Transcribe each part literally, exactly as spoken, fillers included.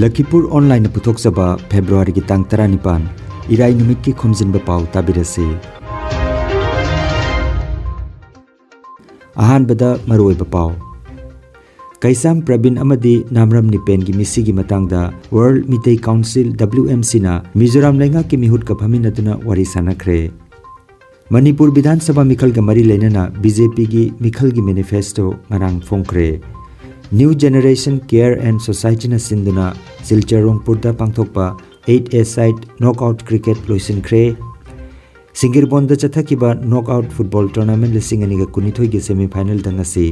ꯂꯈꯤꯄꯨꯔ ꯑꯣꯟꯂꯥꯏꯟꯅ ꯄꯨꯊꯣꯛꯆꯕ ꯐꯦꯕ꯭ꯔꯨꯋꯥꯔꯤꯒꯤ ꯇꯥꯡ ꯇꯔꯥꯅꯤꯄꯥꯟ, ꯏꯔꯥꯏ ꯅꯨꯃꯤꯠꯀꯤ ꯈꯣꯝꯖꯤꯟꯕ ꯄꯥꯎ ꯇꯥꯕꯤꯔꯁꯤ꯫ ꯑꯍꯥꯟꯕꯗ ꯃꯔꯨꯑꯣꯏꯕ ꯄꯥꯎ꯫ ꯀꯩꯁꯥꯝ ꯄ꯭ꯔꯕꯤꯟ ꯑꯃꯗꯤ ꯅꯥꯝꯔꯝ ꯅꯤꯄꯦꯟꯒꯤ ꯃꯤꯁꯤꯒꯤ ꯃꯇꯥꯡꯗ World Meitei council, W M C ꯅ ꯃꯤꯖꯣꯔꯥꯝ ꯂꯩꯉꯥꯛꯀꯤ ꯃꯤꯍꯨꯠꯀ ꯐꯝꯃꯤꯟꯅꯗꯨꯅ ꯋꯥꯔꯤ ꯁꯥꯟꯅꯈ꯭ꯔꯦ꯫ ꯃꯅꯤꯄꯨꯔ ꯕꯤꯙꯥꯟ ꯁꯚꯥ ꯃꯤꯈꯜꯒ ꯃꯔꯤ ꯂꯩꯅꯅ B J P ꯒꯤ ꯃꯤꯈꯜꯒꯤ manifesto ꯉꯔꯥꯡ ꯐꯣꯡꯈ꯭ꯔꯦ꯫ New Generation Care and Society ꯅ ꯁꯤꯟꯗꯨꯅ ꯁꯤꯜꯆꯔ ꯔꯣꯡꯄꯨꯔꯗ ꯄꯥꯡꯊꯣꯛꯄ eight A side knockout cricket ꯂꯣꯏꯁꯤꯟꯈ꯭ꯔꯦ꯫ ꯁꯤꯡꯒꯤꯔꯕꯣꯟꯗ ꯆꯠꯊꯈꯤꯕ knockout football tournament ꯂꯤꯁꯤꯡ ꯑꯅꯤꯒ ꯀꯨꯟꯅꯤꯊꯣꯏꯒꯤ semi final ꯗ ꯉꯁꯤ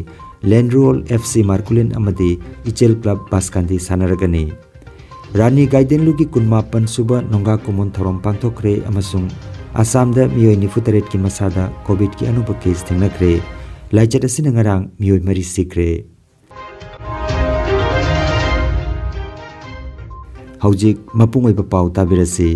ꯂꯦꯟꯔꯨꯋꯣꯜ F C ꯃꯥꯔꯀꯨꯂꯤꯟ ꯑꯃꯗꯤ ꯏꯆꯦꯜ ꯀ꯭ꯂꯕ ꯕꯥꯁꯀꯥꯟꯗꯤ ꯁꯥꯟꯅꯔꯒꯅꯤ꯫ ꯔꯥꯅꯤ ꯒꯥꯏꯗꯦꯟꯂꯨꯒꯤ ꯀꯨꯟꯃꯥꯄꯟ ꯁꯨꯕ ꯅꯣꯡꯒꯥ ꯀꯨꯃꯣꯟ ꯊꯧꯔꯝ ꯄꯥꯡꯊꯣꯛꯈ꯭ꯔꯦ ꯑꯃꯁꯨꯡ ꯑꯁꯥꯝꯗ ꯃꯤꯑꯣꯏ ꯅꯤꯐꯨ ꯇꯔꯦꯠꯀꯤ ꯃꯁꯥꯗ COVID ꯀꯤ ꯑꯅꯧꯕ case ꯊꯦꯡꯅꯈ꯭ꯔꯦ꯫ ꯂꯥꯏꯆꯠ ꯑꯁꯤꯅ ꯉꯔꯥꯡ ꯃꯤꯑꯣꯏ ꯃꯔꯤ ꯁꯤꯈ꯭ꯔꯦ꯫ ꯍꯧꯖꯤꯛ ꯃꯄꯨꯡ ꯑꯣꯏꯕ ꯄꯥꯎ ꯇꯥꯕꯤꯔꯁꯤ꯫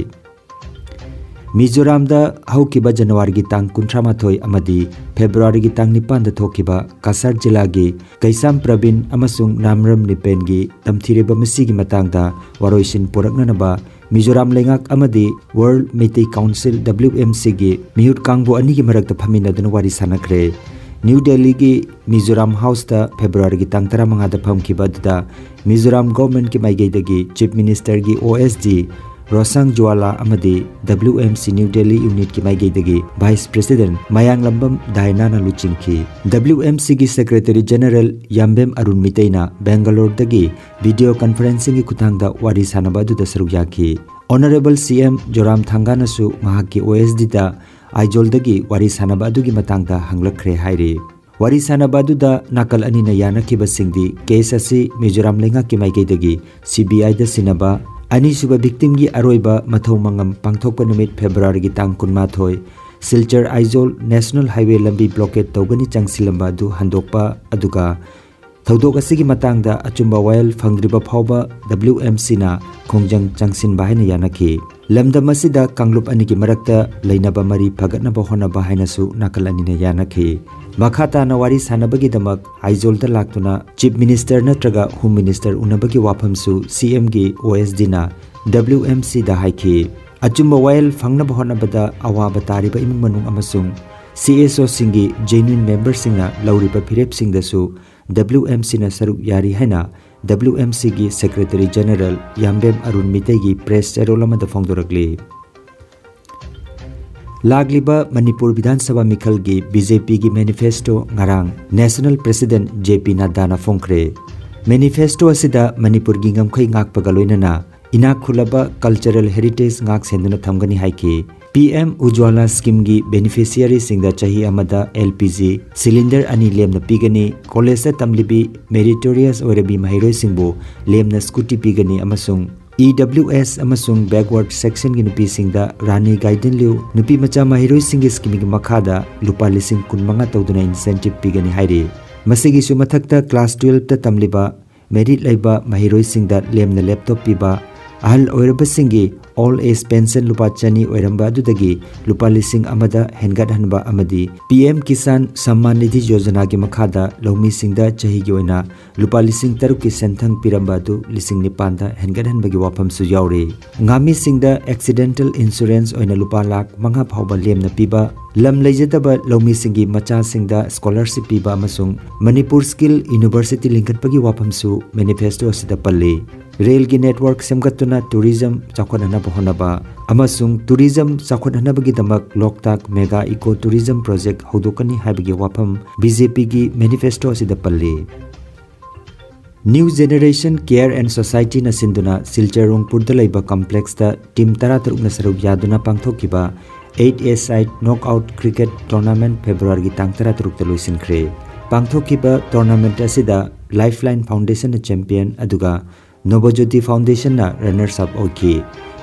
ꯃꯤꯖꯣꯔꯥꯝꯗ ꯍꯧꯈꯤꯕ ꯖꯅꯋꯥꯔꯤꯒꯤ ꯇꯥꯡ ꯀꯨꯟꯊ꯭ꯔꯥ ꯃꯥꯊꯣꯏ ꯑꯃꯗꯤ ꯐꯦꯕ꯭ꯔꯨꯋꯥꯔꯤꯒꯤ ꯇꯥꯡ ꯅꯤꯄꯥꯟꯗ ꯊꯣꯛꯈꯤꯕ ꯀꯁꯥꯔ ꯖꯤꯂꯥꯒꯤ ꯀꯩꯁꯥꯝ ꯄ꯭ꯔꯕꯤꯟ ꯑꯃꯁꯨꯡ ꯅꯥꯝꯔꯝ ꯅꯤꯄꯦꯟꯒꯤ ꯇꯝꯊꯤꯔꯕ ꯃꯤꯁꯤꯒꯤ ꯃꯇꯥꯡꯗ ꯋꯥꯔꯣꯏꯁꯤꯟ ꯄꯨꯔꯛꯅꯅꯕ ꯃꯤꯖꯣꯔꯥꯝ ꯂꯩꯉꯥꯛ ꯑꯃꯗꯤ World Meitei council, W M C ꯒꯤ ꯃꯤꯍꯨꯠ ꯀꯥꯡꯕꯨ ꯑꯅꯤꯒꯤ ꯃꯔꯛꯇ ꯐꯝꯃꯤꯟꯅꯗꯨꯅ ꯋꯥꯔꯤ ꯁꯥꯟꯅꯈ꯭ꯔꯦ꯫ ꯅ꯭ꯌꯨ ꯗꯦꯜꯂꯤꯒꯤ ꯃꯤꯖꯣꯔꯥꯝ ꯍꯥꯎꯁꯇ ꯐꯦꯕ꯭ꯔꯨꯋꯥꯔꯤꯒꯤ ꯇꯥꯡ ꯇꯔꯥꯃꯉꯥꯗ ꯐꯝꯈꯤꯕ ꯑꯗꯨꯗ ꯃꯤꯖꯣꯔꯥꯝ ꯒꯣꯚꯔꯟꯃꯦꯟꯠꯀꯤ ꯃꯥꯏꯀꯩꯗꯒꯤ ꯆꯤꯐ ꯃꯤꯅꯤꯁꯇꯔꯒꯤ O S D ꯔꯣꯁꯥꯡ ꯖꯨꯋꯥꯂꯥ ꯑꯃꯗꯤ W M C new Delhi ꯌꯨꯅꯤꯠꯀꯤ ꯃꯥꯏꯀꯩꯗꯒꯤ ꯚꯥꯏꯁ ꯄ꯭ꯔꯦꯁꯤꯗꯦꯟꯠ ꯃꯌꯥꯡꯂꯝꯕꯝ ꯗꯥꯏꯅꯥꯅ ꯂꯨꯆꯤꯡꯈꯤ꯫ W M C ꯒꯤ ꯁꯦꯀ꯭ꯔꯦꯇꯔꯤ ꯖꯦꯅꯔꯦꯜ ꯌꯥꯝꯕꯦꯝ ꯑꯔꯨꯟ ꯃꯤꯇꯩꯅ ꯕꯦꯡꯒꯂꯣꯔꯗꯒꯤ ꯚꯤꯗꯤꯑꯣ ꯀꯟꯐꯔꯦꯟꯁꯤꯡꯒꯤ ꯈꯨꯠꯊꯥꯡꯗ ꯋꯥꯔꯤ ꯁꯥꯟꯅꯕ ꯑꯗꯨꯗ ꯁꯔꯨꯛ ꯌꯥꯈꯤ꯫ ꯑꯣꯅꯔꯦꯕꯜ C M ꯖꯣꯔꯥꯝ ꯊꯥꯡꯒꯥꯅꯁꯨ ꯃꯍꯥꯛꯀꯤ O S D ꯗ ꯑꯥꯏꯖꯣꯜꯗꯒꯤ ꯋꯥꯔꯤ ꯁꯥꯟꯅꯕ ꯑꯗꯨꯒꯤ ꯃꯇꯥꯡꯗ ꯍꯪꯂꯛꯈ꯭ꯔꯦ ꯍꯥꯏꯔꯤ꯫ ꯋꯥꯔꯤ ꯁꯥꯟꯅꯕ ꯑꯗꯨꯗ ꯅꯥꯀꯜ ꯑꯅꯤꯅ ꯌꯥꯅꯈꯤꯕꯁꯤꯡꯗꯤ case ꯑꯁꯤ ꯃꯤꯖꯣꯔꯥꯝ ꯂꯩꯉꯥꯛꯀꯤ ꯃꯥꯏꯀꯩꯗꯒꯤ C B I ꯗ ꯁꯤꯟꯅꯕ, ꯑꯅꯤꯁꯨꯕ victim ꯒꯤ ꯑꯔꯣꯏꯕ ꯃꯊꯧ ꯃꯉꯝ ꯄꯥꯡꯊꯣꯛꯄ ꯅꯨꯃꯤꯠ ꯐꯦꯕ꯭ꯔꯨꯋꯥꯔꯤꯒꯤ ꯇꯥꯡ ꯀꯨꯟꯃꯥꯊꯣꯏ, ꯁꯤꯜꯆꯔ ꯑꯥꯏꯖꯣꯜ national highway ꯂꯝꯕꯤ blockade ꯇꯧꯒꯅꯤ ꯆꯪꯁꯤꯜꯂꯝꯕ ꯑꯗꯨ ꯍꯟꯗꯣꯛꯄ, ꯑꯗꯨꯒ ꯊꯧꯗꯣꯛ ꯑꯁꯤꯒꯤ ꯃꯇꯥꯡꯗ ꯑꯆꯨꯝꯕ ꯋꯥꯌꯦꯜ ꯐꯪꯗ꯭ꯔꯤꯕ ꯐꯥꯎꯕ W M C ꯅ ꯈꯣꯡꯖꯪ ꯆꯪꯁꯤꯟꯕ ꯍꯥꯏꯅ ꯌꯥꯅꯈꯤ꯫ ꯂꯝꯗꯝ ꯑꯁꯤꯗ ꯀꯥꯡꯂꯨꯞ ꯑꯅꯤꯒꯤ ꯃꯔꯛꯇ ꯂꯩꯅꯕ ꯃꯔꯤ ꯐꯒꯠꯅꯕ ꯍꯣꯠꯅꯕ ꯍꯥꯏꯅꯁꯨ ꯅꯥꯀꯜ ꯑꯅꯤꯅ ꯌꯥꯅꯈꯤ꯫ ꯃꯈꯥ ꯇꯥꯅ ꯋꯥꯔꯤ ꯁꯥꯟꯅꯕꯒꯤꯗꯃꯛ ꯑꯥꯏꯖꯣꯜꯗ ꯂꯥꯛꯇꯨꯅ Chief Minister ꯅꯠꯇ꯭ꯔꯒ Home Minister ꯎꯅꯕꯒꯤ ꯋꯥꯐꯝꯁꯨ CM ꯒꯤ OSD ꯅ WMC ꯗ ꯍꯥꯏꯈꯤ꯫ ꯑꯆꯨꯝꯕ ꯋꯥꯌꯦꯜ ꯐꯪꯅꯕ ꯍꯣꯠꯅꯕꯗ ꯑꯋꯥꯕ ꯇꯥꯔꯤꯕ ꯏꯃꯨꯡ ꯃꯅꯨꯡ ꯑꯃꯁꯨꯡ CSO ꯁꯤꯡꯒꯤ genuine member ꯁꯤꯡꯅ ꯂꯧꯔꯤꯕ ꯐꯤꯔꯦꯞꯁꯤꯡꯗꯁꯨ WMC ꯅ ꯁꯔꯨꯛ ꯌꯥꯔꯤ ꯍꯥꯏꯅ WMC ꯒꯤ Secretary General ꯌꯥꯝꯕꯦꯝ ꯑꯔꯨꯟ ꯃꯤꯇꯩꯒꯤ press ꯆꯦꯔꯣꯜ ꯑꯃꯗ ꯐꯣꯡꯗꯣꯔꯛꯂꯤ꯫ ꯂꯥꯛꯂꯤꯕ ꯃꯅꯤꯄꯨꯔ ꯕꯤꯙꯥꯟ ꯁꯚꯥ ꯃꯤꯈꯜꯒꯤ BJP ꯒꯤ manifesto ꯉꯔꯥꯡ National President JP ꯅꯗ꯭ꯗꯥꯅ ꯐꯣꯡꯈ꯭ꯔꯦ꯫ Manifesto ꯑꯁꯤꯗ ꯃꯅꯤꯄꯨꯔꯒꯤ ꯉꯝꯈꯩ ꯉꯥꯛꯄꯒ ꯂꯣꯏꯅꯅ ꯏꯅꯥꯛ ꯈꯨꯜꯂꯕ cultural heritage ꯉꯥꯛ ꯁꯦꯟꯗꯨꯅ ꯊꯝꯒꯅꯤ ꯍꯥꯏꯈꯤ꯫ PM Ujjwala scheme ꯒꯤ beneficiary ꯁꯤꯡꯗ ꯆꯍꯤ ꯑꯃꯗ LPG cylinder ꯑꯅꯤ ꯂꯦꯝꯅ ꯄꯤꯒꯅꯤ꯫ College ꯇ ꯇꯝꯂꯤꯕꯤ meritorious ꯑꯣꯏꯔꯕꯤ ꯃꯍꯩꯔꯣꯏꯁꯤꯡꯕꯨ ꯂꯦꯝꯅ scooty ꯄꯤꯒꯅꯤ ꯑꯃꯁꯨꯡ EWS ꯑꯃꯁꯨꯡ backward section ꯒꯤ ꯅꯨꯄꯤꯁꯤꯡꯗ ꯔꯥꯅꯤ ꯒꯥꯏꯗꯟꯂꯤꯎ ꯅꯨꯄꯤ ꯃꯆꯥ ꯃꯍꯩꯔꯣꯏꯁꯤꯡꯒꯤ scheme ꯒꯤ ꯃꯈꯥꯗ ꯂꯨꯄꯥ ꯂꯤꯁꯤꯡ ꯀꯨꯟꯃꯉꯥ ꯇꯧꯗꯨꯅ incentive ꯄꯤꯒꯅꯤ ꯍꯥꯏꯔꯤ꯫ ꯃꯁꯤꯒꯤꯁꯨ ꯃꯊꯛꯇ class twelve ꯇ ꯇꯝꯂꯤꯕ merit ꯂꯩꯕ ꯃꯍꯩꯔꯣꯏꯁꯤꯡꯗ ꯂꯦꯝꯅ laptop ꯄꯤꯕ, ꯑꯍꯜ ꯑꯣꯏꯔꯕꯁꯤꯡꯒꯤ old age pension ꯂꯨꯄꯥ ꯆꯅꯤ ꯑꯣꯏꯔꯝꯕ ꯑꯗꯨꯗꯒꯤ ꯂꯨꯄꯥ ꯂꯤꯁꯤꯡ ꯑꯃꯗ ꯍꯦꯟꯒꯠꯍꯟꯕ ꯑꯃꯗꯤ PM Kisan Samman Nidhi Yojana ꯒꯤ ꯃꯈꯥꯗ ꯂꯧꯃꯤꯁꯤꯡꯗ ꯆꯍꯤꯒꯤ ꯑꯣꯏꯅ ꯂꯨꯄꯥ ꯂꯤꯁꯤꯡ ꯇꯔꯨꯛꯀꯤ ꯁꯦꯟꯊꯪ ꯄꯤꯔꯝꯕ ꯑꯗꯨ ꯂꯤꯁꯤꯡ ꯅꯤꯄꯥꯟꯗ ꯍꯦꯟꯒꯠꯍꯟꯕꯒꯤ ꯋꯥꯐꯝꯁꯨ ꯌꯥꯎꯔꯤ꯫ ꯉꯥꯃꯤꯁꯤꯡꯗ accidental insurance ꯑꯣꯏꯅ ꯂꯨꯄꯥ ꯂꯥꯈ ꯃꯉꯥ ꯐꯥꯎꯕ ꯂꯦꯝꯅ ꯄꯤꯕ, ꯂꯝ ꯂꯩꯖꯗꯕ ꯂꯧꯃꯤꯁꯤꯡꯒꯤ ꯃꯆꯥꯁꯤꯡꯗ scholarship ꯄꯤꯕ ꯑꯃꯁꯨꯡ ꯃꯅꯤꯄꯨꯔ Skill University ꯂꯤꯡꯈꯠꯄꯒꯤ ꯋꯥꯐꯝꯁꯨ manifesto ꯑꯁꯤꯗ ꯄꯜꯂꯤ꯫ ꯔꯦꯜꯒꯤ network ꯁꯦꯝꯒꯠꯇꯨꯅ tourism ꯆꯥꯎꯈꯠꯍꯟꯅꯕ ꯍꯣꯠꯅꯕ ꯑꯃꯁꯨꯡ tourism ꯆꯥꯎꯈꯠꯍꯟꯅꯕꯒꯤꯗꯃꯛ ꯂꯣꯛꯇꯥꯛ mega eco tourism project ꯍꯧꯗꯣꯛꯀꯅꯤ ꯍꯥꯏꯕꯒꯤ ꯋꯥꯐꯝ BJP ꯒꯤ manifesto ꯑꯁꯤꯗ ꯄꯜꯂꯤ꯫ New Generation Care and Society ꯅ ꯁꯤꯟꯗꯨꯅ ꯁꯤꯜꯆꯔ ꯔꯣꯡꯄꯨꯔꯗ ꯂꯩꯕ complex ꯇ team ꯇꯔꯥꯇꯔꯨꯛꯅ ꯁꯔꯨꯛ ꯌꯥꯗꯨꯅ ꯄꯥꯡꯊꯣꯛꯈꯤꯕ eight A side knockout cricket tournament February ꯒꯤ ꯇꯥꯡ ꯇꯔꯥꯇꯔꯨꯛꯇ ꯂꯣꯏꯁꯤꯟꯈ꯭ꯔꯦ꯫ ꯄꯥꯡꯊꯣꯛꯈꯤꯕ tournament ꯑꯁꯤꯗ Lifeline Foundation ꯅ champion ꯑꯗꯨꯒ Nobojyoti Foundation ꯅ runners up ꯑꯣꯏꯈꯤ꯫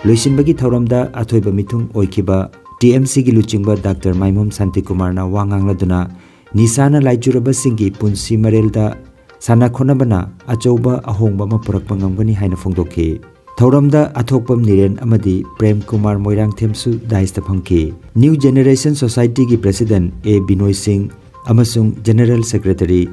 ꯂꯣꯏꯁꯤꯟꯕꯒꯤ ꯊꯧꯔꯝꯗ ꯑꯊꯣꯏꯕ ꯃꯤꯊꯨꯡ ꯑꯣꯏꯈꯤꯕ TMC ꯒꯤ ꯂꯨꯆꯤꯡꯕ ꯗꯥꯛꯇꯔ ꯃꯥꯏꯃꯣꯝ ꯁꯥꯟꯇꯤꯀꯨꯃꯥꯔꯅ ꯋꯥ ꯉꯥꯡꯂꯗꯨꯅ ꯅꯤꯁꯥꯅ ꯂꯥꯏꯆꯨꯔꯕꯁꯤꯡꯒꯤ ꯄꯨꯟꯁꯤ ꯃꯔꯦꯜꯗ ꯁꯥꯟꯅ ꯈꯣꯠꯅꯕꯅ ꯑꯆꯧꯕ ꯑꯍꯣꯡꯕ ꯑꯃ ꯄꯨꯔꯛꯄ ꯉꯝꯒꯅꯤ ꯍꯥꯏꯅ ꯐꯣꯡꯗꯣꯛꯈꯤ꯫ ꯊꯧꯔꯝꯗ ꯑꯊꯣꯛꯄꯝ ꯅꯤꯔꯦꯟ ꯑꯃꯗꯤ ꯄ꯭ꯔꯦꯝ ꯀꯨꯃꯥꯔ ꯃꯣꯏꯔꯥꯡꯊꯦꯝꯁꯨ dais ꯇ ꯐꯝꯈꯤ꯫ New Generation Society ꯒꯤ president A ꯕꯤꯅꯣꯏ ꯁꯤꯡ, ꯑꯃꯁꯨꯡ General Secretary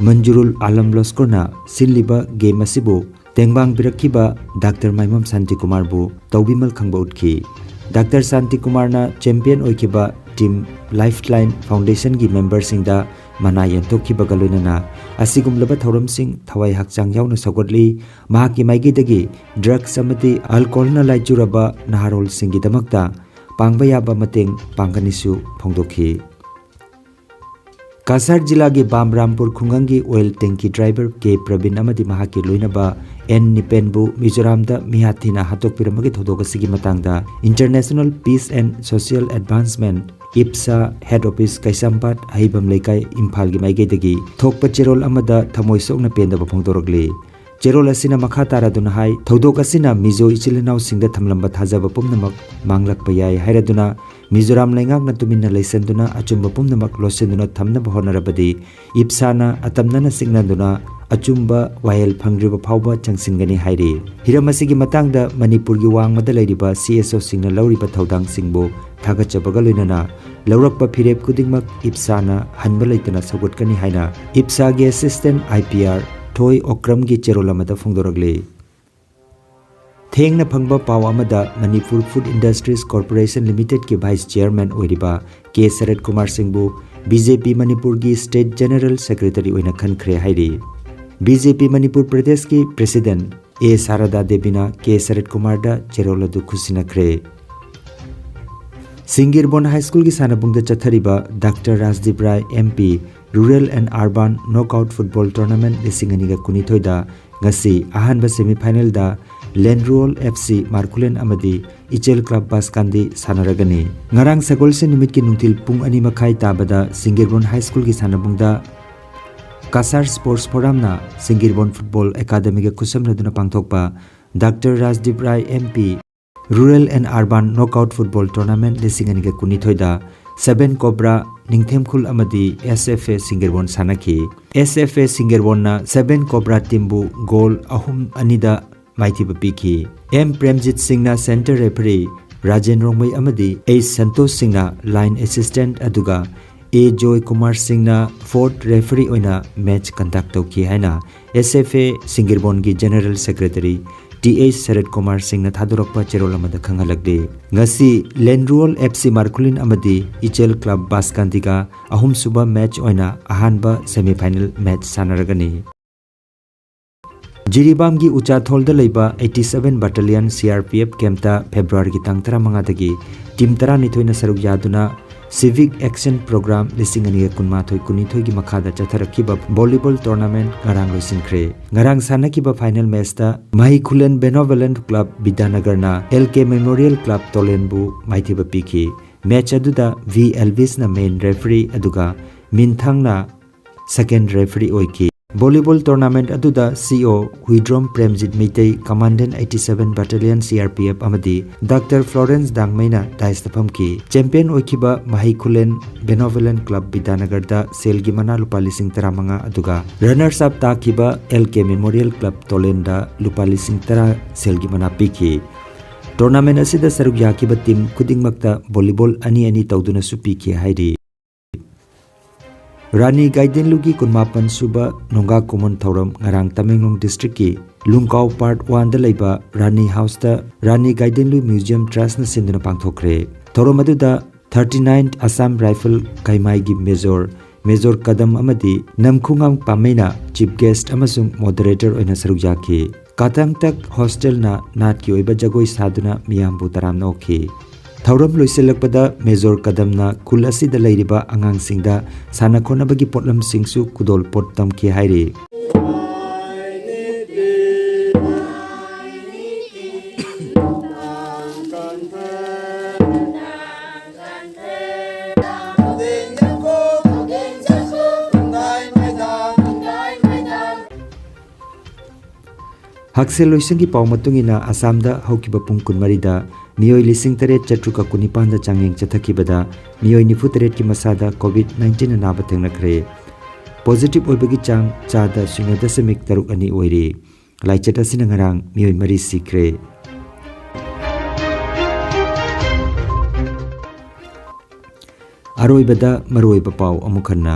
ꯃꯟꯖꯨꯔꯨꯜ ꯑꯥꯂꯝ ꯂꯣꯁꯀꯣꯔꯅ ꯁꯤꯜꯂꯤꯕ game ꯑꯁꯤꯕꯨ ꯇꯦꯡꯕꯥꯡꯕꯤꯔꯛꯈꯤꯕ ꯗꯥꯛꯇꯔ ꯃꯥꯏꯃꯝ ꯁꯥꯟꯇꯤꯀꯨꯃꯥꯔꯕꯨ ꯇꯧꯕꯤꯃꯜ ꯈꯪꯕ ꯎꯠꯈꯤ꯫ ꯗꯥꯛꯇꯔ ꯁꯥꯟꯇꯤꯀꯨꯃꯥꯔꯅ champion ꯑꯣꯏꯈꯤꯕ Team Lifeline Foundationꯒꯤ memberꯁꯤꯡꯗ ꯃꯅꯥ ꯌꯦꯟꯊꯣꯛꯈꯤꯕꯒ ꯂꯣꯏꯅꯅ ꯑꯁꯤꯒꯨꯝꯂꯕ ꯊꯧꯔꯝꯁꯤꯡ ꯊꯋꯥꯏ ꯍꯛꯆꯥꯡ ꯌꯥꯎꯅ ꯁꯧꯒꯠꯂꯤ꯫ ꯃꯍꯥꯛꯀꯤ ꯃꯥꯏꯀꯩꯗꯒꯤ drugs ꯑꯃꯗꯤ alcoholꯅ ꯂꯥꯏꯆꯨꯔꯕ ꯅꯍꯥꯔꯣꯜꯁꯤꯡꯒꯤꯗꯃꯛꯇ ꯄꯥꯡꯕ ꯌꯥꯕ ꯃꯇꯦꯡ ꯄꯥꯡꯒꯅꯤꯁꯨ ꯐꯣꯡꯗꯣꯛꯈꯤ꯫ ꯀꯥꯁꯥꯔ ꯖꯤꯂꯥꯒꯤ ꯕꯥꯝꯔꯥꯝꯄꯨꯔ ꯈꯨꯡꯒꯪꯒꯤ oil tanky driver ꯀꯦ ꯄ꯭ꯔꯕꯤꯟ ꯑꯃꯗꯤ ꯃꯍꯥꯛꯀꯤ ꯂꯣꯏꯅꯕ ꯑꯦꯟ ꯅꯤꯄꯦꯟꯕꯨ ꯃꯤꯖꯣꯔꯥꯝꯗ ꯃꯤꯍꯥꯠ ꯊꯤꯅ ꯍꯥꯠꯇꯣꯛꯄꯤꯔꯝꯕꯒꯤ ꯊꯧꯗꯣꯛ ꯑꯁꯤꯒꯤ ꯃꯇꯥꯡꯗ International Peace and Social Advancement, IPSA, head office ꯀꯩꯁꯥꯝꯄꯥꯠ, ꯍꯩꯕꯝ ꯂꯩꯀꯥꯏ, ꯏꯝꯐꯥꯜꯒꯤ ꯃꯥꯏꯀꯩꯗꯒꯤ ꯊꯣꯛꯄ ꯆꯦꯔꯣꯜ ꯑꯃꯗ ꯊꯃꯣꯏ ꯁꯣꯛꯅ ꯄꯦꯟꯗꯕ ꯐꯣꯡꯗꯣꯔꯛꯂꯤ꯫ ꯆꯦꯔꯣꯜ ꯑꯁꯤꯅ ꯃꯈꯥ ꯇꯥꯔꯗꯨꯅ ꯍꯥꯏ, ꯊꯧꯗꯣꯛ ꯑꯁꯤꯅ ꯃꯤꯖꯣ ꯏꯆꯤꯜ ꯏꯅꯥꯎꯁꯤꯡꯗ ꯊꯝꯂꯝꯕ ꯊꯥꯖꯕ ꯄꯨꯝꯅꯃꯛ ꯃꯥꯡꯂꯛꯄ ꯌꯥꯏ ꯍꯥꯏꯔꯗꯨꯅ ꯃꯤꯖꯣꯔꯥꯝ ꯂꯩꯉꯥꯛꯅ ꯇꯨꯃꯤꯟꯅ ꯂꯩꯁꯟꯗꯨꯅ ꯑꯆꯨꯝꯕ ꯄꯨꯝꯅꯃꯛ ꯂꯣꯠꯁꯤꯟꯗꯨꯅ ꯊꯝꯅꯕ ꯍꯣꯠꯅꯔꯕꯗꯤ IPSAꯅ ꯑꯇꯝꯅꯅ ꯆꯤꯡꯅꯗꯨꯅ ꯑꯆꯨꯝꯕ ꯋꯥꯌꯦꯜ ꯐꯪꯗ꯭ꯔꯤꯕ ꯐꯥꯎꯕ ꯆꯪꯁꯤꯟꯒꯅꯤ ꯍꯥꯏꯔꯤ꯫ ꯍꯤꯔꯝ ꯑꯁꯤꯒꯤ ꯃꯇꯥꯡꯗ ꯃꯅꯤꯄꯨꯔꯒꯤ ꯋꯥꯡꯃꯗ ꯂꯩꯔꯤꯕ CSOꯁꯤꯡꯅ ꯂꯧꯔꯤꯕ ꯊꯧꯗꯥꯡꯁꯤꯡꯕꯨ ꯊꯥꯒꯠꯆꯕꯒ ꯂꯣꯏꯅꯅ ꯂꯧꯔꯛꯄ ꯐꯤꯔꯦꯞ ꯈꯨꯗꯤꯡꯃꯛ IPSAꯅ ꯍꯟꯕ ꯂꯩꯇꯅ ꯁꯧꯒꯠꯀꯅꯤ ꯍꯥꯏꯅ IPSAꯒꯤ assistant IPR ꯊꯣꯏ ꯑꯣꯀ꯭ꯔꯝꯒꯤ ꯆꯦꯔꯣꯜ ꯑꯃꯗ ꯐꯣꯡꯗꯣꯔꯛꯂꯤ꯫ ꯊꯦꯡꯅ ꯐꯪꯕ ꯄꯥꯎ ꯑꯃꯗ Manipur Food Industries Corporation Limitedꯀꯤ vice chairman ꯑꯣꯏꯔꯤꯕ ꯀꯦ ꯁꯔꯠ ꯀꯨꯃꯥꯔ ꯁꯤꯡꯕꯨ BJP ꯃꯅꯤꯄꯨꯔꯒꯤ state general secretary ꯑꯣꯏꯅ ꯈꯟꯈ꯭ꯔꯦ ꯍꯥꯏꯔꯤ꯫ BJP ꯃꯅꯤꯄꯨꯔ ꯄ꯭ꯔꯗꯦꯁꯀꯤ president ꯑꯦ ꯁꯥꯔꯗꯥ ꯗꯦꯕꯤꯅ ꯀꯦ ꯁꯔꯠ ꯀꯨꯃꯥꯔꯗ ꯆꯦꯔꯣꯜ ꯑꯗꯨ ꯈꯨꯠꯁꯤꯟꯅꯈ꯭ꯔꯦ꯫ ꯁꯤꯡꯒꯤꯔꯕꯣꯟ ꯍꯥꯏ ꯁ꯭ꯀꯨꯜꯒꯤ ꯁꯥꯟꯅꯕꯨꯡꯗ ꯆꯠꯊꯔꯤꯕ doctor Rajdeep Rai MP Rural and Urban Knockout Football Tournament ꯂꯤꯁꯤꯡ ꯑꯅꯤꯒ ꯀꯨꯟꯅꯤꯊꯣꯏꯗ ꯉꯁꯤ ꯑꯍꯥꯟꯕ semifinalꯗ ꯂꯦꯟꯔꯨꯑꯣꯜ FC ꯃꯥꯔꯀꯨꯂꯦꯟ ꯑꯃꯗꯤ ꯏꯆꯦꯜ ꯀ꯭ꯂꯕ ꯕꯥꯁꯀꯥꯟꯗꯤ ꯁꯥꯟꯅꯔꯒꯅꯤ꯫ ꯉꯔꯥꯡ ꯁꯒꯣꯜꯁꯦꯟ ꯅꯨꯃꯤꯠꯀꯤ ꯅꯨꯡꯊꯤꯜ ꯄꯨꯡ ꯑꯅꯤ ꯃꯈꯥꯏ ꯇꯥꯕꯗ ꯁꯤꯡꯒꯤꯔꯕꯣꯟ ꯍꯥꯏ ꯁ꯭ꯀꯨꯜꯒꯤ ꯁꯥꯟꯅꯕꯨꯡꯗ ꯀꯥꯁꯥꯔ Sports Forumꯅ ꯁꯤꯡꯒꯤꯔꯕꯣꯟ Football Academyꯒ ꯈꯨꯠꯁꯝꯅꯗꯨꯅ ꯄꯥꯡꯊꯣꯛꯄ doctor Rajdeep Rai MP Rural and Urban Knockout Football Tournament ꯂꯤꯁꯤꯡ ꯑꯅꯤꯒ ꯀꯨꯟꯅꯤꯊꯣꯏꯗ Seven Cobra ꯅꯤꯡꯊꯦꯝꯈꯨꯜ ꯑꯃꯗꯤ SFA ꯁꯤꯡꯒꯤꯔꯕꯣꯟ ꯁꯥꯟꯅꯈꯤ꯫ SFA ꯁꯤꯡꯒꯤꯔꯕꯣꯟꯅ Seven Cobra teamꯕꯨ goal ꯑꯍꯨꯝ ꯑꯅꯤꯗ ꯃꯥꯏꯊꯤꯕ ꯄꯤꯈꯤ꯫ ꯑꯦꯝ ꯄ꯭ꯔꯦꯝꯖꯤꯠ ꯁꯤꯡꯅ center referee, ꯔꯥꯖꯦꯟ ꯔꯣꯡꯃꯩ ꯑꯃꯗꯤ ꯑꯩꯆ ꯁꯟꯇꯣꯁ ꯁꯤꯡꯅ line assistant, ꯑꯗꯨꯒ ꯑꯦ ꯖꯣꯏ ꯀꯨꯃꯥꯔ ꯁꯤꯡꯅ fourth referee ꯑꯣꯏꯅ match conduct ꯇꯧꯈꯤ ꯍꯥꯏꯅ S F A ꯁꯤꯡꯒꯤꯔꯕꯣꯟꯒꯤ General Secretary T H ꯁꯔꯠ ꯀꯨꯃꯥꯔ ꯁꯤꯡꯅ ꯊꯥꯗꯣꯔꯛꯄ ꯆꯦꯔꯣꯜ ꯑꯃꯗ ꯈꯪꯍꯜꯂꯛꯂꯤ꯫ ꯉꯁꯤ ꯂꯦꯟꯔꯨꯋꯣꯜ F C ꯃꯥꯔꯈꯨꯂꯤꯟ ꯑꯃꯗꯤ ꯏꯆꯦꯜ Club ꯕꯥꯁꯀꯥꯟꯗꯤꯒ ꯑꯍꯨꯝꯁꯨꯕ match ꯑꯣꯏꯅ ꯑꯍꯥꯟꯕ semifinal match ꯁꯥꯟꯅꯔꯒꯅꯤ꯫ ꯖꯤꯔꯤꯕꯥꯝꯒꯤ ꯎꯆꯥꯊꯣꯜꯗ ꯂꯩꯕ eighty seven Battalion C R P F camp ꯇ February ꯒꯤ ꯇꯥꯡ ꯇꯔꯥꯃꯉꯥꯗꯒꯤ team ꯇꯔꯥꯅꯤꯊꯣꯏꯅ ꯁꯔꯨꯛ ꯌꯥꯗꯨꯅ Civic Action Program ꯂꯤꯁꯤꯡ ꯑꯅꯤꯒ ꯀꯨꯟꯃꯥꯊꯣꯏ ꯀꯨꯟꯅꯤꯊꯣꯏꯒꯤ ꯃꯈꯥꯗ ꯆꯠꯊꯔꯛꯈꯤꯕ volleyball tournament ꯉꯔꯥꯡ ꯂꯣꯏꯁꯤꯟꯈ꯭ꯔꯦ꯫ ꯉꯔꯥꯡ ꯁꯥꯟꯅꯈꯤꯕ final match ꯇ ꯃꯍꯤ ꯈꯨꯂꯦꯟ Benevolent Club ꯕꯤꯗ꯭ꯌꯥꯅꯒꯔꯅ L K Memorial Club ꯇꯣꯂꯦꯟꯕꯨ ꯃꯥꯏꯊꯤꯕ ꯄꯤꯈꯤ꯫ Match ꯑꯗꯨꯗ V Elvis ꯅ main referee ꯑꯗꯨꯒ ꯃꯤꯟꯊꯥꯡꯅ second referee ꯑꯣꯏꯈꯤ꯫ Volleyball tournament ꯑꯗꯨꯗ C O Huidrom Premjit Meitei, Commandant eighty seven Battalion C R P F ꯑꯃꯗꯤ Doctor Florence ꯗꯥꯡꯃꯩꯅ dais ꯇ ꯐꯝꯈꯤ꯫ Champion ꯑꯣꯏꯈꯤꯕ ꯃꯍꯩ ꯈꯨꯂꯦꯟ Benevolent Club ꯕꯤꯗ꯭ꯌꯥꯅꯒꯔꯗ ꯁꯦꯜꯒꯤ ꯃꯅꯥ ꯂꯨꯄꯥ ꯂꯤꯁꯤꯡ ꯇꯔꯥꯃꯉꯥ, ꯑꯗꯨꯒ runners up ꯇꯥꯈꯤꯕ L K Memorial Club ꯇꯣꯂꯦꯟꯗ ꯂꯨꯄꯥ ꯂꯤꯁꯤꯡ ꯇꯔꯥ ꯁꯦꯜꯒꯤ ꯃꯅꯥ ꯄꯤꯈꯤ꯫ Tournament ꯑꯁꯤꯗ ꯁꯔꯨꯛ ꯌꯥꯈꯤꯕ team ꯈꯨꯗꯤꯡꯃꯛꯇ volleyball ꯑꯅꯤ ꯑꯅꯤ ꯇꯧꯗꯨꯅꯁꯨ ꯄꯤꯈꯤ ꯍꯥꯏꯔꯤ꯫ ꯔꯥꯅꯤ ꯒꯥꯏꯗꯤꯟꯂꯨꯒꯤ ꯀꯨꯟꯃꯥꯄꯟ ꯁꯨꯕ ꯅꯣꯡꯒꯥ ꯀꯨꯝꯑꯣꯟ ꯊꯧꯔꯝ ꯉꯔꯥꯡ ꯇꯃꯦꯡꯂꯣꯡ district ꯀꯤ ꯂꯨꯡꯀꯥꯎ Part one ꯗ ꯂꯩꯕ ꯔꯥꯅꯤ House ꯇ ꯔꯥꯅꯤ ꯒꯥꯏꯗꯤꯟꯂꯨ Museum Trust ꯅ ꯁꯤꯟꯗꯨꯅ ꯄꯥꯡꯊꯣꯛꯈ꯭ꯔꯦ꯫ ꯊꯧꯔꯝ ꯑꯗꯨꯗ thirty nine Assam Rifle ꯀꯩꯃꯥꯏꯒꯤ Major, Major ꯀꯗꯝ ꯑꯃꯗꯤ ꯅꯝꯈꯨꯉꯥꯡ ꯄꯥꯝꯃꯩꯅ chief guest ꯑꯃꯁꯨꯡ moderator ꯑꯣꯏꯅ ꯁꯔꯨꯛ ꯌꯥꯈꯤ꯫ ꯀꯥꯇꯥꯡꯇꯛ hostel ꯅ ꯅꯥꯠꯀꯤ ꯑꯣꯏꯕ ꯖꯒꯣꯏ ꯁꯥꯗꯨꯅ ꯃꯤꯌꯥꯝꯕꯨ ꯇꯔꯥꯝꯅ ꯑꯣꯛꯈꯤ꯫ ꯊꯧꯔꯝ ꯂꯣꯏꯁꯤꯜꯂꯛꯄꯗ Major ꯀꯗꯝꯅ ꯈꯨꯜ ꯑꯁꯤꯗ ꯂꯩꯔꯤꯕ ꯑꯉꯥꯡꯁꯤꯡꯗ ꯁꯥꯟꯅ ꯈꯣꯠꯅꯕꯒꯤ ꯄꯣꯠꯂꯝꯁꯤꯡꯁꯨ ꯈꯨꯗꯣꯜꯄꯣꯠ ꯇꯝꯈꯤ ꯍꯥꯏꯔꯤ꯫ ꯍꯛꯁꯦꯜ ꯂꯣꯏꯁꯪꯒꯤ ꯄꯥꯎ ꯃꯇꯨꯡ ꯏꯟꯅ, ꯑꯁꯥꯝꯗ ꯍꯧꯈꯤꯕ ꯄꯨꯡ ꯀꯨꯟꯃꯔꯤꯗ ꯃꯤꯑꯣꯏ ꯂꯤꯁꯤꯡ ꯇꯔꯦꯠ ꯆꯥꯇ꯭ꯔꯨꯛꯀ ꯀꯨꯟꯅꯤꯄꯥꯟꯗ ꯆꯥꯡꯌꯦꯡ ꯆꯠꯊꯈꯤꯕꯗ ꯃꯤꯑꯣꯏ ꯅꯤꯐꯨ ꯇꯔꯦꯠꯀꯤ ꯃꯁꯥꯗ COVID nineteen ꯑꯅꯥꯕ ꯊꯦꯡꯅꯈ꯭ꯔꯦ꯫ Positive ꯑꯣꯏꯕꯒꯤ ꯆꯥꯡ ꯆꯥꯗ ꯁꯤꯅꯣ ꯗꯁꯃꯤꯛ ꯇꯔꯨꯛ ꯑꯅꯤ ꯑꯣꯏꯔꯤ꯫ ꯂꯥꯏꯆꯠ ꯑꯁꯤꯅ ꯉꯔꯥꯡ ꯃꯤꯑꯣꯏ ꯃꯔꯤ ꯁꯤꯈ꯭ꯔꯦ꯫ ꯑꯔꯣꯏꯕꯗ ꯃꯔꯨꯑꯣꯏꯕ ꯄꯥꯎ ꯑꯃꯨꯛ ꯍꯟꯅ꯫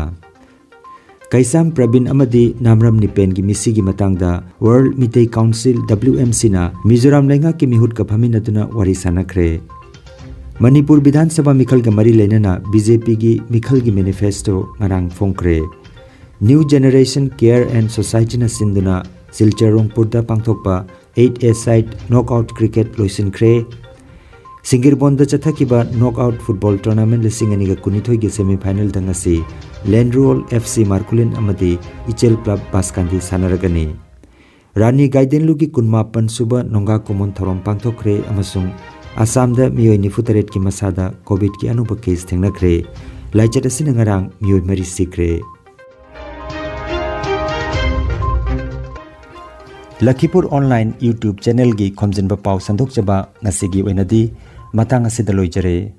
ꯀꯩꯁꯥꯝ ꯄ꯭ꯔꯕꯤꯟ ꯑꯃꯗꯤ ꯅꯥꯝꯔꯝ ꯅꯤꯄꯦꯟꯒꯤ ꯃꯤꯁꯤꯒꯤ ꯃꯇꯥꯡꯗ World Meitei Council, W M C ꯅ ꯃꯤꯖꯣꯔꯥꯝ ꯂꯩꯉꯥꯛꯀꯤ ꯃꯤꯍꯨꯠꯀ ꯐꯝꯃꯤꯟꯅꯗꯨꯅ ꯋꯥꯔꯤ ꯁꯥꯟꯅꯈ꯭ꯔꯦ꯫ ꯃꯅꯤꯄꯨꯔ ꯕꯤꯙꯥꯟ ꯁꯚꯥ ꯃꯤꯈꯜꯒ ꯃꯔꯤ ꯂꯩꯅꯅ B J P ꯒꯤ ꯃꯤꯈꯜꯒꯤ manifesto ꯉꯔꯥꯡ ꯐꯣꯡꯈ꯭ꯔꯦ꯫ New Generation Care and Society ꯅ ꯁꯤꯟꯗꯨꯅ ꯁꯤꯜꯆꯔ ꯔꯣꯡꯄꯨꯔꯗ ꯄꯥꯡꯊꯣꯛꯄ eight A side knockout cricket ꯂꯣꯏꯁꯤꯟꯈ꯭ꯔꯦ꯫ ꯁꯤꯡꯒꯤꯔꯕꯣꯟꯗ ꯆꯠꯊꯈꯤꯕ knockout football tournament ꯂꯤꯁꯤꯡ ꯑꯅꯤꯒ ꯀꯨꯟꯅꯤꯊꯣꯏꯒꯤ semi final ꯗ ꯉꯁꯤ ꯂꯦꯟꯗ꯭ꯔꯨꯋꯣꯜ F C ꯃꯥꯔꯀꯨꯂꯤꯟ ꯑꯃꯗꯤ ꯏꯆꯦꯜ ꯀ꯭ꯂꯕ ꯕꯥꯁꯀꯥꯟꯗꯤ ꯁꯥꯟꯅꯔꯒꯅꯤ꯫ ꯔꯥꯅꯤ ꯒꯥꯏꯗꯦꯟꯂꯨꯒꯤ ꯀꯨꯟꯃꯥꯄꯟ ꯁꯨꯕ ꯅꯣꯡꯒꯥ ꯀꯨꯝꯑꯣꯟ ꯊꯧꯔꯝ ꯄꯥꯡꯊꯣꯛꯈ꯭ꯔꯦ ꯑꯃꯁꯨꯡ ꯑꯁꯥꯝꯗ ꯃꯤꯑꯣꯏ ꯅꯤꯐꯨ ꯇꯔꯦꯠꯀꯤ ꯃꯁꯥꯗ COVID ꯀꯤ ꯑꯅꯧꯕ case ꯊꯦꯡꯅꯈ꯭ꯔꯦ꯫ ꯂꯥꯏꯆꯠ ꯑꯁꯤꯅ ꯉꯔꯥꯡ ꯃꯤꯑꯣꯏ ꯃꯔꯤ ꯁꯤꯈ꯭ꯔꯦ꯫ ꯂꯈꯤꯄꯨꯔ online YouTube channel ꯒꯤ ꯈꯣꯝꯖꯤꯟꯕ ꯄꯥꯎ ꯁꯟꯗꯣꯛꯆꯕ ꯉꯁꯤꯒꯤ ꯑꯣꯏꯅꯗꯤ ꯃꯇꯥꯡ ꯑꯁꯤꯗ ꯂꯣꯏꯖꯔꯦ꯫